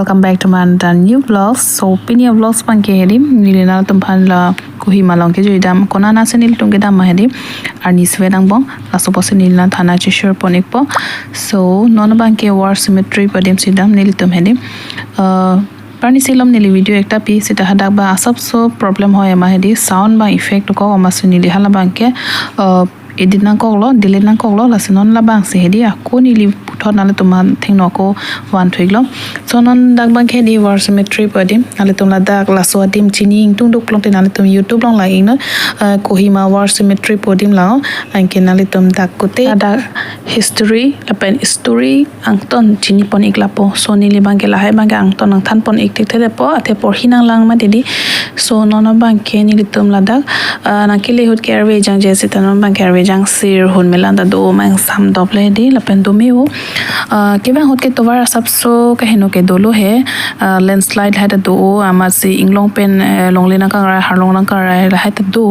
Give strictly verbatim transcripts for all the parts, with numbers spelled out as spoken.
Welcome back to my another new vlogs. So pini a-vlogs abangke hedi, neli nangtum aphan la Kohima along kejui dam, konat si nelitum kedam ma hedi, arnisi ave angbong, laso apotsi neli nangtum aphan cheshare pon-ikpo. So non abangke War Cemetery pu adim si dam nelitum hedi. Uh, arnisi alom neli video ekta pi seta hadak abang asapso problem hoi ma hedi, sound abang effect kok, amatsi neli hala abangke, uh, edit nangkoklo, delete nangkoklo, lasi non labangsi hedi ako neli puthot nanglitum aphan thengno ako van thu-iklo. So non dak abangke hedi War Cemetery pu adim, nanglitum ladak laso adim chini ingtungduk pulote nanglitum YouTube along lang-iknon, uh, Kohima War Cemetery pu adim lang, anke nanglitum dak kute ladak history lapen story angton chini pon-ik lapo. So neli abangke lahai abangke angton nangthan pon-ik thekthepo, athe porhi nanglang mati hedi. So non abangke nelitum ladak, ah, nangkele ahut ke arve jangje seta non abangke arve jangsir, hun melan ta do, mangsam dop le hedi, lapen do me-o. Ah, kevang ahut ke tovar asapso kaheno ke dolo he, ah, landslide lahai ta do-o, amatsi inglong pen, eh, longle nangkangrai, harlong nangkangrai lahai ta do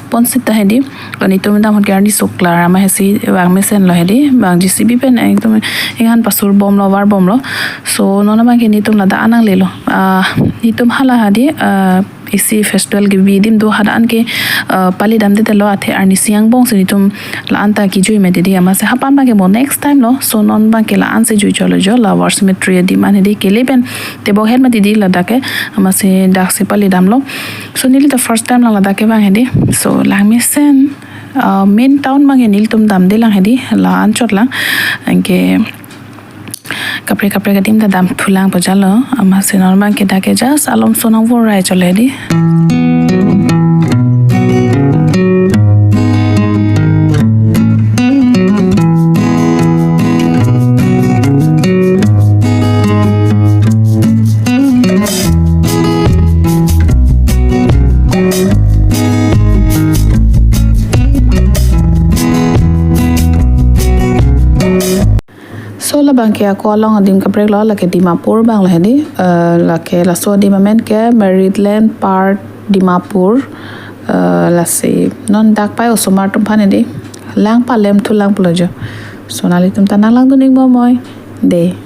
pon seta hedi. Nelitum dam ahut ke arni suklar ama hesi vang mesenlo hedi, bang J C B pen ekdom inghan pasur bomlo, var bomlo. So non abangke nelitum ladak an nanglelo. Ah, nelitum hala hedi, ah, isi festival kebi adim do, hadak an ke, ah, pali damdetlo, athe arnisi angbong si nelitum la-an ta kejui mati hedi, amatsi hapan abangke mo next time lo. So non abangke la-an si jui cholo jo, la War Cemetery adim an hedi, kele pen tebok het mati hedi ladak ke, amatsi daksi pali damlo. So neli ta first time lang ladak kevang hedi. So lang mesen, uh, main town abangke nelitum damde lang hedi, la anchot lang. Anke kaprek kaprek adim ta dam thulang pajalo, amatsi non abangke dak ke just alomso nangvorai cholo hedi. So labangke ako along adim kapreklo, lake Dimapur abang la hedi, eh, lake laso adim amen ke Maryland Park Dimapur, eh, lasi non dak pai osomar atum aphan hedi lang palem thulang pulo jo. So nanglitum ta nanglangdun-ik bomnoi de.